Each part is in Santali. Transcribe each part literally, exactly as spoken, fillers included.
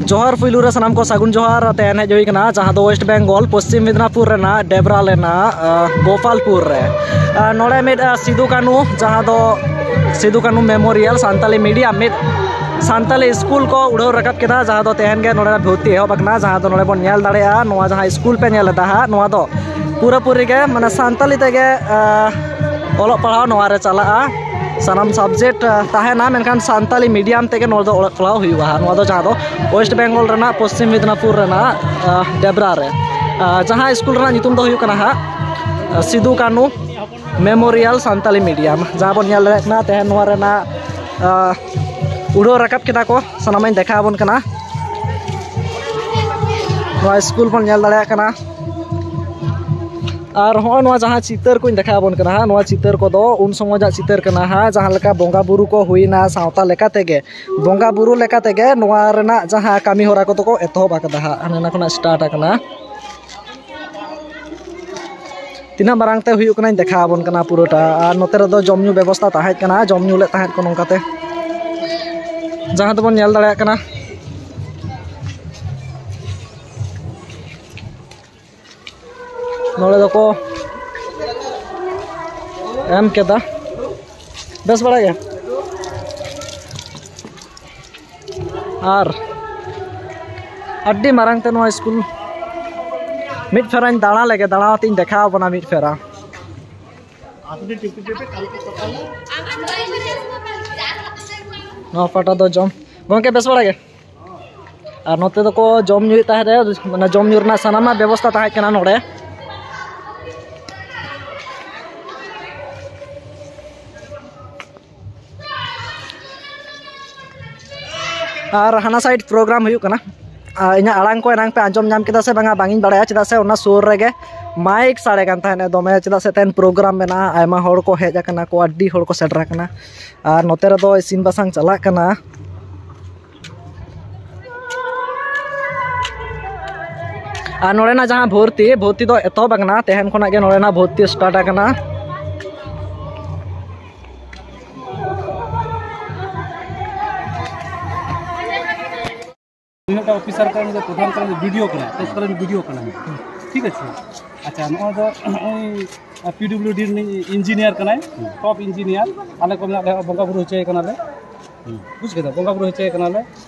ᱡᱚᱦᱟᱨ ᱯᱩᱭᱞᱩ ᱨᱮ ᱥᱟᱱᱟᱢ ᱠᱚ ᱥᱟᱹᱜᱩᱱ ᱡᱚᱦᱟᱨ᱾ ᱛᱮᱦᱮᱧ ᱦᱮᱡ ᱦᱩᱭ ᱠᱟᱱᱟ ᱡᱟᱦᱟᱸ ᱫᱚ ᱳᱭᱮᱥᱴ ᱵᱮᱝᱜᱚᱞ, ᱯᱚᱥᱪᱤᱢ ᱢᱮᱫᱽᱱᱟᱯᱩᱨ ᱨᱮᱱᱟᱜ ᱰᱮᱵᱨᱟ ᱨᱮᱱᱟᱜ, ᱟᱸ, ᱜᱳᱯᱟᱞᱯᱩᱨ ᱨᱮ᱾ ᱟᱸ, ᱱᱚᱰᱮ ᱢᱤᱫ, ᱟᱸ, ᱥᱤᱫᱩ ᱠᱟᱹᱱᱩ, ᱡᱟᱦᱟᱸ ᱫᱚ ᱥᱤᱫᱩ ᱠᱟᱹᱱᱩ ᱢᱮᱢᱳᱨᱤᱭᱟᱞ ᱥᱟᱱᱛᱟᱞᱤ ᱢᱤᱰᱤᱭᱟᱢ, ᱢᱤᱫ ᱥᱟᱱᱛᱟᱞᱤ ᱥᱠᱩᱞ ᱠᱚ ᱩᱰᱷᱟᱹᱣ ᱨᱟᱠᱟᱵ ᱠᱮᱫᱟ, ᱡᱟᱦᱟᱸ ᱫᱚ ᱛᱮᱦᱮᱧ ᱜᱮ ᱱᱚᱰᱮ ᱵᱷᱚᱨᱛᱤ ᱮᱦᱚᱵ ᱟᱠᱟᱱᱟ᱾ ᱡᱟᱦᱟᱸ ᱫᱚ ᱱᱚᱰᱮ ᱵᱚᱱ ᱧᱮᱞ ᱫᱟᱲᱮᱭᱟᱜᱼᱟ, ᱱᱚᱣᱟ ᱡᱟᱦᱟᱸ ᱥᱠᱩᱞ ᱯᱮ ᱧᱮᱞ ᱮᱫᱟ ᱦᱟᱸᱜ, ᱱᱚᱣᱟ ᱫᱚ ᱯᱩᱨᱟᱹᱯᱩᱨᱤ ᱜᱮ ᱢᱟᱱᱮ ᱥᱟᱱᱛᱟᱞᱤ ᱛᱮᱜᱮ, ᱟᱸ, ᱚᱞᱚᱜ ᱯᱟᱲᱦᱟᱣ ᱱᱚᱣᱟ ᱨᱮ ᱪᱟᱞᱟᱜᱼᱟ᱾ ᱥᱟᱱᱟᱢ subject, ᱟᱸ, ᱛᱟᱦᱮᱱᱟ, ᱢᱮᱱᱠᱷᱟᱱ ᱥᱟᱱᱛᱟᱞᱤ ᱢᱤᱰᱤᱭᱟᱢ ᱛᱮᱜᱮ ᱱᱚᱣᱟ ᱫᱚ ᱚᱞᱚᱜ ᱯᱟᱲᱦᱟᱣ ᱦᱩᱭᱩᱜᱼᱟ᱾ ᱱᱚᱣᱟ ᱫᱚ ᱡᱟᱦᱟᱸ ᱫᱚ ᱳᱭᱮᱥᱴ ᱵᱮᱝᱜᱚᱞ ᱨᱮᱱᱟᱜ ᱯᱚᱥᱪᱤᱢ ᱢᱮᱫᱽᱱᱟᱯᱩᱨ ᱨᱮᱱᱟᱜ, ᱟᱸ, ᱰᱮᱵᱨᱟ ᱨᱮ, ᱟᱸ, ᱡᱟᱦᱟᱸ ᱥᱠᱩᱞ ᱨᱮᱱᱟᱜ ᱧᱩᱛᱩᱢ ᱫᱚ ᱦᱩᱭᱩᱜ ᱠᱟᱱᱟ ᱦᱟᱸᱜ, ᱟᱸ, ᱥᱤᱫᱩ ᱠᱟᱹᱱᱩ ᱢᱮᱢᱳᱨᱤᱭᱟᱞ ᱥᱟᱱᱛᱟᱞᱤ ᱢᱤᱰᱤᱭᱟᱢ᱾ ᱡᱟᱦᱟᱸ ᱵᱚᱱ ᱧᱮᱞ ᱫᱟᱲᱮᱭᱟᱜ ᱠᱟᱱᱟ ᱛᱮᱦᱮᱧ ᱱᱚᱣᱟ ᱨᱮᱱᱟᱜ, ᱟᱸ, ᱩᱰᱷᱟᱹᱣ ᱨᱟᱠᱟᱵ ᱠᱮᱫᱟ ᱠᱚ, ᱥᱟᱱᱟᱢᱟᱜ ᱤᱧ ᱫᱮᱠᱷᱟᱣ ᱟᱵᱚᱱ ᱠᱟᱱᱟ᱾ ᱱᱚᱣᱟ ᱥᱠᱩᱞ ᱵᱚᱱ ᱧᱮᱞ ᱫᱟᱲᱮᱭᱟᱜ ᱠᱟᱱᱟ᱾ ᱟᱨ ᱦᱚᱸᱜᱼᱚᱭ ᱱᱚᱣᱟ ᱡᱟᱦᱟᱸ ᱪᱤᱛᱟᱹᱨ ᱠᱚᱧ ᱫᱮᱠᱷᱟᱣ ᱟᱵᱚᱱ ᱠᱟᱱᱟ ᱦᱟᱸᱜ, ᱱᱚᱣᱟ ᱪᱤᱛᱟᱹᱨ ᱠᱚᱫᱚ ᱩᱱ ᱥᱚᱢᱚᱭᱟᱜ ᱪᱤᱛᱟᱹᱨ ᱠᱟᱱᱟ ᱦᱟᱸᱜ, ᱡᱟᱦᱟᱸ ᱞᱮᱠᱟ ᱵᱚᱸᱜᱟ ᱵᱩᱨᱩ ᱠᱚ ᱦᱩᱭᱱᱟ, ᱥᱟᱶᱛᱟ ᱞᱮᱠᱟ ᱛᱮᱜᱮ, ᱵᱚᱸᱜᱟ ᱵᱩᱨᱩ ᱞᱮᱠᱟ ᱛᱮᱜᱮ ᱱᱚᱣᱟ ᱨᱮᱱᱟᱜ ᱡᱟᱦᱟᱸ ᱠᱟᱹᱢᱤ ᱦᱚᱨᱟ ᱠᱚᱫᱚ ᱠᱚ ᱮᱛᱚᱦᱚᱵ ᱟᱠᱟᱫᱟ ᱦᱟᱸᱜ, ᱦᱟᱱᱮ ᱚᱱᱟ ᱠᱷᱚᱱᱟᱜ start ᱟᱠᱟᱱᱟ᱾ ᱛᱤᱱᱟᱹᱜ ᱢᱟᱨᱟᱝ ᱛᱮ ᱦᱩᱭᱩᱜ ᱠᱟᱱᱟᱧ ᱫᱮᱠᱷᱟᱣ ᱟᱵᱚᱱ ᱠᱟᱱᱟ ᱯᱩᱨᱟᱹᱴᱟ᱾ ᱟᱨ ᱱᱚᱛᱮ ᱨᱮᱫᱚ ᱡᱚᱢ ᱧᱩ ᱵᱮᱵᱚᱥᱛᱷᱟ ᱛᱟᱦᱮᱸ ᱠᱟᱱᱟ, ᱡᱚᱢ ᱧᱩ ᱞᱮᱫ ᱛᱟᱦᱮᱸᱫ ᱠᱚ ᱱᱚᱝᱠᱟᱛᱮ, ᱡᱟᱦᱟᱸ ᱫᱚᱵᱚᱱ ᱧᱮᱞ ᱫᱟᱲᱮᱭᱟᱜ ᱠᱟᱱᱟ᱾ ᱱᱚᱰᱮ ᱫᱚᱠᱚ ᱮᱢ ᱠᱮᱫᱟ᱾ ᱵᱮᱥ ᱵᱟᱲᱟ ᱜᱮ? ᱟᱨ ᱟᱹᱰᱤ ᱢᱟᱨᱟᱝ ᱛᱮ ᱱᱚᱣᱟ ᱥᱠᱩᱞ᱾ ᱢᱤᱫ ᱯᱷᱮᱨᱟᱧ ᱫᱟᱬᱟ ᱞᱮᱜᱮ, ᱫᱟᱬᱟ ᱠᱟᱛᱮᱧ ᱫᱮᱠᱷᱟᱣ ᱟᱵᱚᱱᱟ ᱢᱤᱫ ᱯᱷᱮᱨᱟ᱾ ᱱᱚᱣᱟ ᱯᱟᱦᱴᱟ ᱫᱚ ᱡᱚᱢ᱾ ᱜᱚᱢᱠᱮ, ᱵᱮᱥ ᱵᱟᱲᱟ ᱜᱮ? ᱟᱨ ᱱᱚᱛᱮ ᱫᱚᱠᱚ ᱡᱚᱢ ᱧᱩᱭᱮᱫ ᱛᱟᱦᱮᱸᱫ ᱨᱮ, ᱢᱟᱱᱮ, ᱡᱚᱢ ᱧᱩ ᱨᱮᱱᱟᱜ ᱥᱟᱱᱟᱢᱟᱜ ᱵᱮᱵᱚᱥᱛᱷᱟ ᱛᱟᱦᱮᱸ ᱠᱟᱱᱟ ᱱᱚᱰᱮ᱾ ᱟᱨ ᱦᱟᱱᱟ side program ᱦᱩᱭᱩᱜ ᱠᱟᱱᱟ᱾ ᱟᱨ ᱤᱧᱟᱹᱜ ᱟᱲᱟᱝ ᱠᱚ ᱮᱱᱟᱝ ᱯᱮ ᱟᱸᱡᱚᱢ ᱧᱟᱢ ᱠᱮᱫᱟ ᱥᱮ ᱵᱟᱝᱟ, ᱵᱟᱝ ᱤᱧ ᱵᱟᱲᱟᱭᱟ, ᱪᱮᱫᱟᱜ ᱥᱮ ᱚᱱᱟ ᱥᱩᱨ ᱨᱮᱜᱮ ᱢᱟᱭᱤᱠ ᱥᱟᱰᱮ ᱠᱟᱱ ᱛᱟᱦᱮᱸᱫ ᱫᱚᱢᱮ, ᱪᱮᱫᱟᱜ ᱥᱮ ᱛᱮᱦᱮᱧ program ᱢᱮᱱᱟᱜᱼᱟ, ᱟᱭᱢᱟ ᱦᱚᱲ ᱠᱚ ᱦᱮᱡ ᱟᱠᱟᱱᱟ ᱠᱚ, ᱟᱹᱰᱤ ᱦᱚᱲ ᱠᱚ ᱥᱮᱴᱮᱨ ᱟᱠᱟᱱᱟ᱾ ᱟᱨ ᱱᱚᱛᱮ ᱨᱮᱫᱚ ᱤᱥᱤᱱ ᱵᱟᱥᱟᱝ ᱪᱟᱞᱟᱜ ᱠᱟᱱᱟ᱾ ᱟᱨ ᱱᱚᱰᱮᱱᱟᱜ ᱡᱟᱦᱟᱸ ᱵᱷᱚᱨᱛᱤ, ᱵᱷᱚᱨᱛᱤ ᱫᱚ ᱮᱛᱚᱦᱚᱵ ᱟᱠᱟᱱᱟ, ᱛᱮᱦᱮᱧ ᱠᱷᱚᱱᱟᱜ ᱜᱮ ᱱᱚᱰᱮᱱᱟᱜ ᱵᱷᱚᱨᱛᱤ start ᱟᱠᱟᱱᱟ᱾ ᱢᱤᱫᱴᱟᱝ ᱚᱯᱷᱤᱥᱟᱨ ᱠᱟᱱᱟ, ᱩᱱᱤ ᱫᱚ ᱯᱨᱚᱫᱷᱟᱱ ᱠᱟᱱᱟ, ᱵᱤᱰᱤᱳ ᱠᱟᱱᱟᱭ, ᱛᱚᱛᱠᱟᱞᱤᱱ ᱵᱤᱰᱤᱳ ᱠᱟᱱᱟᱭ᱾ ᱴᱷᱤᱠ ᱟᱪᱷᱮ? ᱟᱪᱪᱷᱟ, ᱱᱚᱜᱼᱚᱭ ᱫᱚ ᱱᱚᱜᱼᱚᱭ ᱯᱤᱰᱩᱵᱞᱤᱭᱩᱰᱤ ᱨᱤᱱᱤᱡ ᱤᱧᱡᱤᱱᱤᱭᱟᱨ ᱠᱟᱱᱟᱭ, ᱴᱚᱯ ᱤᱧᱡᱤᱱᱤᱭᱟᱨ᱾ ᱟᱞᱮ ᱠᱚ ᱢᱮᱱᱟᱜ ᱞᱮᱭᱟ, ᱵᱚᱸᱜᱟ ᱵᱩᱨᱩ ᱦᱚᱪᱚᱭᱮ ᱠᱟᱱᱟᱞᱮ᱾ ᱵᱩᱡᱽ ᱠᱮᱫᱟ? ᱵᱚᱸᱜᱟ ᱵᱩᱨᱩ ᱦᱚᱪᱚᱭᱮ ᱠᱟᱱᱟᱞᱮ᱾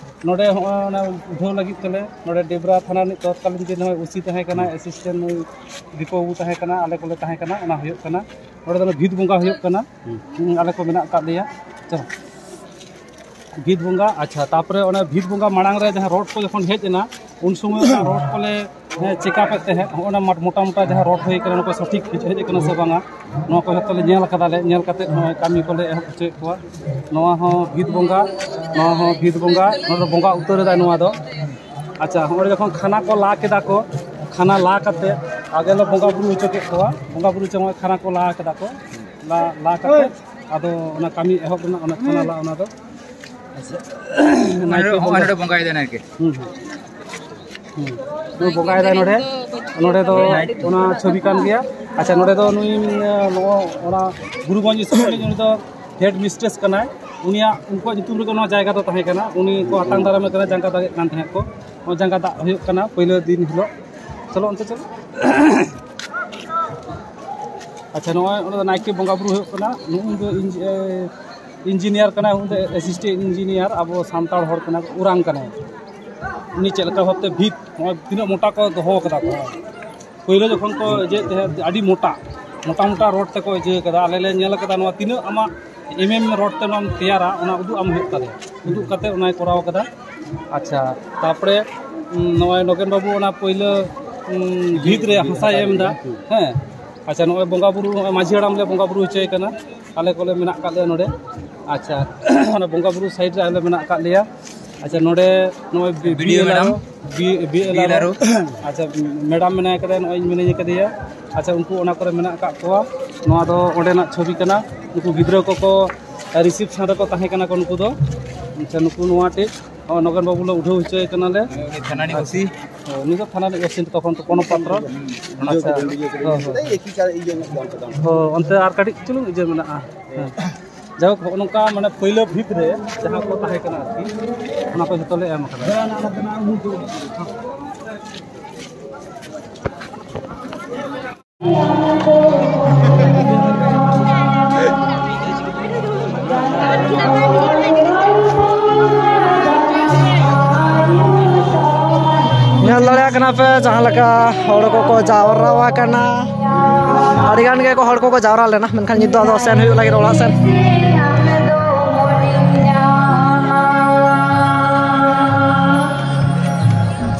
ᱱᱚᱰᱮ ᱦᱚᱸᱜᱼᱚᱭ ᱚᱱᱟ ᱩᱰᱷᱟᱹᱣ ᱞᱟᱹᱜᱤᱫ ᱛᱮᱞᱮ, ᱱᱚᱰᱮ ᱰᱮᱵᱽᱨᱟ ᱛᱷᱟᱱᱟ ᱨᱤᱱᱤᱡ ᱛᱚᱛᱠᱟᱞᱤᱱ ᱡᱮ ᱱᱚᱜᱼᱚᱭ ᱳᱥᱤ ᱛᱟᱦᱮᱸ ᱠᱟᱱᱟ, ᱮᱥᱤᱥᱴᱮᱱᱴ ᱱᱩᱭ ᱫᱤᱯᱚ ᱵᱟᱹᱵᱩ ᱛᱟᱦᱮᱸ ᱠᱟᱱᱟ, ᱟᱞᱮ ᱠᱚᱞᱮ ᱛᱟᱦᱮᱸ ᱠᱟᱱᱟ, ᱚᱱᱟ ᱦᱩᱭᱩᱜ ᱠᱟᱱᱟ᱾ ᱱᱚᱰᱮ ᱫᱚ ᱵᱷᱤᱛ ᱵᱚᱸᱜᱟ ᱦᱩᱭᱩᱜ ᱠᱟᱱᱟ᱾ ᱦᱩᱸ, ᱟᱞᱮ ᱠᱚ ᱢᱮᱱᱟᱜ ᱟᱠᱟᱫ ᱞᱮᱭᱟ᱾ ᱪᱚᱞᱚ᱾ ᱵᱷᱤᱛ ᱵᱚᱸᱜᱟ, ᱟᱪᱪᱷᱟ, ᱛᱟᱯᱚᱨᱮ ᱚᱱᱟ ᱵᱷᱤᱛ ᱵᱚᱸᱜᱟ ᱢᱟᱲᱟᱝ ᱨᱮ ᱡᱟᱦᱟᱸ ᱨᱚᱰ ᱠᱚ ᱡᱚᱠᱷᱚᱱ ᱦᱮᱡ ᱮᱱᱟ, ᱩᱱ ᱥᱚᱢᱚᱭ ᱚᱱᱟ ᱨᱚᱰ ᱠᱚᱞᱮ, ᱦᱮᱸ, ᱪᱮᱠᱟᱯ ᱮᱫ ᱛᱟᱦᱮᱸᱫ᱾ ᱦᱚᱸᱜᱼᱚ ᱱᱟ ᱢᱟᱴ-, ᱢᱚᱴᱟ ᱢᱚᱴᱟ ᱡᱟᱦᱟᱸ ᱨᱚᱰ ᱦᱩᱭ ᱠᱟᱱᱟ, ᱚᱱᱟ ᱠᱚ ᱥᱚᱴᱷᱤᱠ ᱦᱮᱡ, ᱦᱮᱡ ᱟᱠᱟᱱᱟ ᱥᱮ ᱵᱟᱝᱟ, ᱱᱚᱣᱟ ᱠᱚ ᱡᱚᱛᱚ ᱞᱮ ᱧᱮᱞ ᱟᱠᱟᱫᱟᱞᱮ᱾ ᱧᱮᱞ ᱠᱟᱛᱮᱫ ᱱᱚᱜᱼᱚᱭ ᱠᱟᱹᱢᱤ ᱠᱚᱞᱮ ᱮᱦᱚᱵ ᱦᱚᱪᱚᱭᱮᱫ ᱠᱚᱣᱟ᱾ ᱱᱚᱣᱟ ᱦᱚᱸ ᱵᱷᱤᱛ ᱵᱚᱸᱜᱟ, ᱱᱚᱣᱟ ᱦᱚᱸ ᱵᱷᱤᱛ ᱵᱚᱸᱜᱟ, ᱱᱚᱣᱟ ᱫᱚ ᱵᱚᱸᱜᱟ ᱩᱛᱟᱹᱨ ᱮᱫᱟᱭ ᱱᱚᱣᱟ ᱫᱚ᱾ ᱟᱪᱪᱷᱟ, ᱦᱚᱸᱜᱼᱚᱭ ᱡᱚᱠᱷᱚᱱ ᱠᱷᱟᱱᱟ ᱠᱚ ᱞᱟ ᱠᱮᱫᱟ ᱠᱚ, ᱠᱷᱟᱱᱟ ᱞᱟ ᱠᱟᱛᱮᱫ ᱟᱜᱮ ᱞᱮ ᱵᱚᱸᱜᱟ ᱵᱩᱨᱩ ᱦᱚᱪᱚ ᱠᱮᱫ ᱠᱚᱣᱟ᱾ ᱵᱚᱸᱜᱟ ᱵᱩᱨᱩ ᱦᱚᱪᱚ, ᱱᱚᱜᱼᱚᱭ ᱠᱷᱟᱱᱟ ᱠᱚ ᱞᱟ ᱠᱮᱫᱟ ᱠᱚ, ᱞᱟ, ᱞᱟ ᱠᱟᱛᱮᱫ ᱟᱫᱚ ᱚᱱᱟ ᱠᱟᱹᱢᱤ ᱮᱦᱚᱵ ᱨᱮᱱᱟᱜ ᱚᱱᱟ ᱠᱷᱟᱱᱟ ᱞᱟ, ᱚᱱᱟ ᱫᱚ᱾ ᱟᱪᱪᱷᱟ᱾ ᱱᱚᱜᱼᱚᱭ ᱱᱟᱭᱠᱮ ᱱᱚᱰᱮ, ᱵᱚᱸᱜᱟ᱾ ᱱᱚᱰᱮ ᱵᱚᱸᱜᱟᱭᱮᱫᱟᱭ ᱱᱟᱭᱠᱮ᱾ ᱦᱩᱸ, ᱦᱩᱸ᱾ ᱦᱩᱸ᱾ ᱱᱩᱭ ᱵᱚᱸᱜᱟᱭᱮᱫᱟᱭ ᱱᱚᱰᱮ᱾ ᱱᱚᱰᱮ ᱫᱚ ᱚᱱᱟ ᱪᱷᱚᱵᱤ ᱠᱟᱱ ᱜᱮᱭᱟ᱾ ᱟᱪᱪᱷᱟ, ᱱᱚᱰᱮ ᱫᱚ ᱱᱩᱭ, ᱱᱚᱜᱼᱚ ᱚᱱᱟ ᱜᱩᱨᱩᱜᱚᱸᱡᱽ ᱥᱠᱩᱞ ᱨᱤᱱᱤᱡ ᱩᱱᱤ ᱫᱚ ᱦᱮᱰ ᱢᱤᱥᱴᱨᱮᱥ ᱠᱟᱱᱟᱭ᱾ ᱩᱱᱤᱭᱟᱜ, ᱩᱱᱠᱩᱣᱟᱜ ᱧᱩᱛᱩᱢ ᱨᱮᱜᱮ ᱱᱚᱣᱟ ᱡᱟᱭᱜᱟ ᱫᱚ ᱛᱟᱦᱮᱸ ᱠᱟᱱᱟ᱾ ᱩᱱᱤ ᱠᱚ ᱟᱛᱟᱝ ᱫᱟᱨᱟᱢᱮ ᱠᱟᱱᱟ, ᱡᱟᱸᱜᱟ ᱫᱟᱜᱮᱫ ᱠᱟᱱ ᱛᱟᱦᱮᱸᱫ ᱠᱚ᱾ ᱱᱚᱣᱟ ᱡᱟᱸᱜᱟ ᱫᱟᱜ ᱦᱩᱭᱩᱜ ᱠᱟᱱᱟ ᱯᱳᱭᱞᱳ ᱫᱤᱱ ᱦᱤᱞᱳᱜ᱾ ᱪᱚᱞᱚ ᱚᱱᱛᱮ ᱪᱚᱞᱚ᱾ ᱟᱪᱪᱷᱟ, ᱱᱚᱜᱼᱚᱭ ᱚᱸᱰᱮ ᱫᱚ ᱱᱟᱭᱠᱮ ᱵᱚᱸᱜᱟ ᱵᱩᱨᱩ ᱦᱩᱭᱩᱜ ᱠᱟᱱᱟ᱾ ᱱᱩᱜᱼᱩᱭ ᱫᱚ ᱤᱧ-, ᱮ, ᱤᱧᱡᱤᱱᱤᱭᱟᱨ ᱠᱟᱱᱟᱭ, ᱩᱱᱤ ᱫᱚ ᱮᱥᱤᱥᱴᱮᱱᱴ ᱤᱧᱡᱤᱱᱤᱭᱟᱨ, ᱟᱵᱚ ᱥᱟᱱᱛᱟᱲ ᱦᱚᱲ ᱠᱟᱱᱟ, ᱳᱨᱟᱝ ᱠᱟᱱᱟᱭ᱾ ᱩᱱᱤ ᱪᱮᱫ ᱞᱮᱠᱟ ᱵᱷᱟᱵᱛᱮ ᱵᱷᱤᱛ, ᱱᱚᱜᱼᱚᱭ ᱛᱤᱱᱟᱹᱜ ᱢᱚᱴᱟ ᱠᱚ ᱫᱚᱦᱚ ᱠᱟᱫᱟ ᱠᱚ᱾ ᱯᱳᱭᱞᱳ ᱡᱚᱠᱷᱚᱱ ᱠᱚ ᱤᱭᱟᱹᱭᱮᱫ ᱛᱟᱦᱮᱸᱫ, ᱟᱹᱰᱤ ᱢᱚᱴᱟ, ᱢᱚᱴᱟ ᱢᱚᱴᱟ ᱨᱚᱰ ᱛᱮᱠᱚ ᱤᱭᱟᱹ ᱠᱟᱫᱟ᱾ ᱟᱞᱮ ᱞᱮ ᱧᱮᱞ ᱠᱟᱫᱟ, ᱱᱚᱣᱟ ᱛᱤᱱᱟᱹᱜ ᱟᱢᱟᱜ ᱮᱢ ᱮᱢ ᱨᱚᱰ ᱛᱮ ᱱᱚᱣᱟᱢ ᱛᱮᱭᱟᱨᱟ, ᱚᱱᱟ ᱩᱫᱩᱜ ᱟᱢ ᱦᱩᱭᱩᱜ ᱛᱟᱞᱮᱭᱟ᱾ ᱩᱫᱩᱜ ᱠᱟᱛᱮ ᱚᱱᱟᱭ ᱠᱚᱨᱟᱣ ᱠᱟᱫᱟ᱾ ᱟᱪᱪᱷᱟ, ᱛᱟᱯᱚᱨᱮ, ᱩᱸ, ᱱᱚᱜᱼᱚᱭ ᱱᱚᱜᱮᱱ ᱵᱟᱹᱵᱩ ᱚᱱᱟ ᱯᱳᱭᱞᱳ, ᱩᱸ, ᱵᱷᱤᱛ ᱨᱮ ᱦᱟᱥᱟᱭ ᱮᱢ ᱮᱫᱟ, ᱦᱮᱸ᱾ ᱟᱪᱪᱷᱟ, ᱱᱚᱜᱼᱚᱭ ᱵᱚᱸᱜᱟ ᱵᱩᱨᱩ, ᱱᱚᱜᱼᱚᱭ ᱢᱟᱹᱡᱷᱤ ᱦᱟᱲᱟᱢ ᱞᱮ ᱵᱚᱸᱜᱟ ᱵᱩᱨᱩ ᱦᱚᱪᱚᱭᱮ ᱠᱟᱱᱟ, ᱟᱞᱮ ᱠᱚᱞᱮ ᱢᱮᱱᱟᱜ ᱟᱠᱟᱫ ᱞᱮᱭᱟ ᱱᱚᱰᱮ᱾ ᱟᱪᱪᱷᱟ, ᱚᱱᱟ ᱵᱚᱸᱜᱟ ᱵᱩᱨᱩ ᱥᱟᱭᱤᱰ ᱨᱮ ᱟᱞᱮ ᱢᱮᱱᱟᱜ ᱟᱠᱟᱫ ᱞᱮᱭᱟ᱾ ᱟᱪᱪᱷᱟ, ᱱᱚᱰᱮ ᱱᱚᱜᱼᱚᱭ B-, BDO BLRO, madam. B-, BLRO᱾ BLRO᱾ ᱟᱪᱪᱷᱟ, ᱢᱮᱰᱟᱢ ᱢᱮᱱᱟᱭ ᱠᱟᱫᱮᱭᱟ, ᱱᱚᱜᱼᱚᱭ ᱤᱧ ᱢᱤᱱᱟᱹᱧ ᱠᱟᱫᱮᱭᱟ᱾ ᱟᱪᱪᱷᱟ, ᱩᱱᱠᱩ ᱚᱱᱟ ᱠᱚᱨᱮ ᱢᱮᱱᱟᱜ ᱟᱠᱟᱫ ᱠᱚᱣᱟ᱾ ᱱᱚᱣᱟ ᱫᱚ ᱚᱸᱰᱮᱱᱟᱜ ᱪᱷᱚᱵᱤ ᱠᱟᱱᱟ᱾ ᱩᱱᱠᱩ ᱜᱤᱫᱽᱨᱟᱹ ᱠᱚᱠᱚ ᱨᱤᱥᱤᱯᱥᱚᱱ ᱨᱮᱠᱚ ᱛᱟᱦᱮᱸ ᱠᱟᱱᱟ ᱠᱚ ᱱᱩᱠᱩ ᱫᱚ᱾ ᱟᱪᱪᱷᱟ, ᱱᱩᱠᱩ ᱱᱚᱣᱟ ᱴᱷᱤᱠ, ᱚ, ᱱᱚᱜᱮᱱ ᱵᱟᱹᱵᱩ ᱞᱮ ᱩᱰᱷᱟᱹᱣ ᱦᱚᱪᱚᱭᱮ ᱠᱟᱱᱟᱞᱮ᱾ ᱩᱱᱤ ᱛᱷᱟᱱᱟ ᱨᱤᱱᱤᱡ ᱟᱪᱪᱷᱟ᱾ OC᱾ ᱦᱳᱭ, ᱩᱱᱤ ᱫᱚ ᱛᱷᱟᱱᱟ ᱨᱤᱱᱤᱡ OC ᱛᱚᱠᱷᱚᱱ ᱛᱚ ᱠᱚᱨᱱᱚ ᱯᱟᱛᱨᱚ᱾ ᱟᱪᱪᱷᱟ, ᱦᱳᱭ, ᱦᱳᱭ᱾ ᱦᱳᱭ, ᱚᱱᱛᱮ ᱟᱨ ᱠᱟᱹᱴᱤᱡ ᱪᱩᱞᱩᱝ ᱤᱭᱟᱹ ᱢᱮᱱᱟᱜᱼᱟ᱾ ᱦᱮᱸ᱾ ᱡᱟᱭᱦᱳᱠ, ᱦᱚᱸᱜᱼᱚ ᱱᱚᱝᱠᱟ ᱢᱟᱱᱮ ᱯᱳᱭᱞᱳ ᱵᱷᱤᱛ ᱨᱮ ᱡᱟᱦᱟᱸ ᱠᱚ ᱛᱟᱦᱮᱸ ᱠᱟᱱᱟ ᱟᱨᱠᱤ, ᱚᱱᱟ ᱠᱚ ᱡᱚᱛᱚ ᱞᱮ ᱮᱢ ᱟᱠᱟᱫᱟ᱾ ᱧᱮᱞ ᱫᱟᱲᱮᱭᱟᱜ ᱠᱟᱱᱟ ᱯᱮ ᱡᱟᱦᱟᱸ ᱞᱮᱠᱟ ᱦᱚᱲ ᱠᱚᱠᱚ ᱡᱟᱣᱨᱟ ᱟᱠᱟᱱᱟ᱾ ᱟᱹᱰᱤ ᱜᱟᱱ ᱜᱮ ᱦᱚᱲ ᱠᱚᱠᱚ ᱡᱟᱣᱨᱟ ᱞᱮᱱᱟ, ᱢᱮᱱᱠᱷᱟᱱ ᱱᱤᱛ ᱫᱚ ᱟᱫᱚ ᱥᱮᱱ ᱦᱩᱭᱩᱜ ᱞᱟᱹᱜᱤᱫ ᱚᱲᱟᱜ ᱥᱮᱱ᱾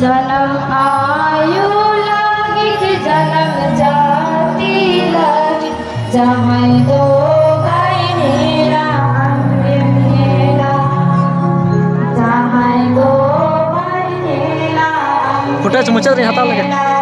ᱡᱟᱱᱟᱢ ᱟᱭᱳ ᱞᱟᱹᱜᱤᱫ, ᱡᱟᱱᱟᱢ ᱡᱟᱹᱛᱤ ᱞᱟᱹᱜᱤᱫ, ᱡᱟᱦᱟᱸᱭ ᱫᱚ ᱵᱟᱭ ᱧᱮᱞᱟ, ᱟᱢᱜᱮᱢ ᱧᱮᱞᱟ᱾ ᱡᱟᱦᱟᱸᱭ ᱫᱚ ᱵᱟᱭ ᱧᱮᱞᱟ, ᱟᱢᱜᱮᱢ ᱯᱷᱩᱴᱮᱡᱽ ᱢᱩᱪᱟᱹᱫ ᱨᱤᱧ ᱦᱟᱛᱟᱣ ᱞᱮᱜᱮ᱾ ᱧᱮᱞᱟ᱾